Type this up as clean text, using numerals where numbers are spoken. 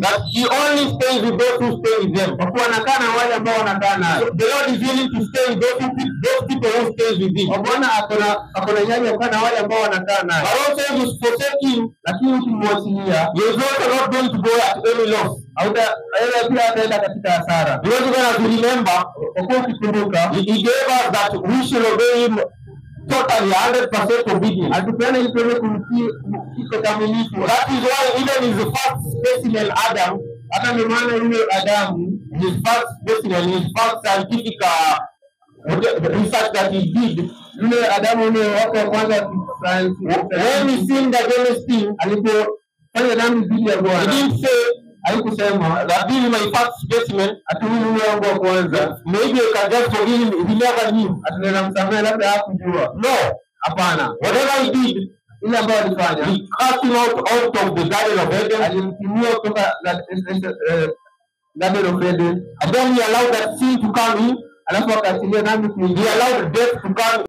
That he only stays with those who stay with them. Kwa kuwa anakaa na wale ambao wanakaa naye. So the Lord is willing to stay with those people who stays with him. Kwa Bwana akona hiari ya kukaa na wale ambao wanakaa naye. But also if you forsake him, Lakini ukimwachilia, he is also not going to go at any loss. hauta yeye pia ataenda katika hasara. Because even as we remember, Kwa kuwa ukikumbuka, he gave us that we should obey him totally, 100% obedience. alitupeana ili tuweze kumtii kikamilifu. That is why even his first specimen, Adam, Hata ndio maana yule Adamu, his first specimen, his first scientific research that he did, yule Adamu yule wako wa kwanza kisayansi, when he sinned against him, alipofanya dhambi dhidi ya he Bwana, didn't say haikusema that this is my first specimen, ati huyu ni wangu wa kwanza, maybe I can just forgive him, he never knew. ati naweza msamehe, labda hakujua. No, Hapana, whatever he did, ile ambayo alifanya, he cast him out of the Garden of Eden, alimtimua kutoka Garden of Eden, and then he allowed that sin to come in, alafu akaachilia dhambi he kuingia, allowed death to come.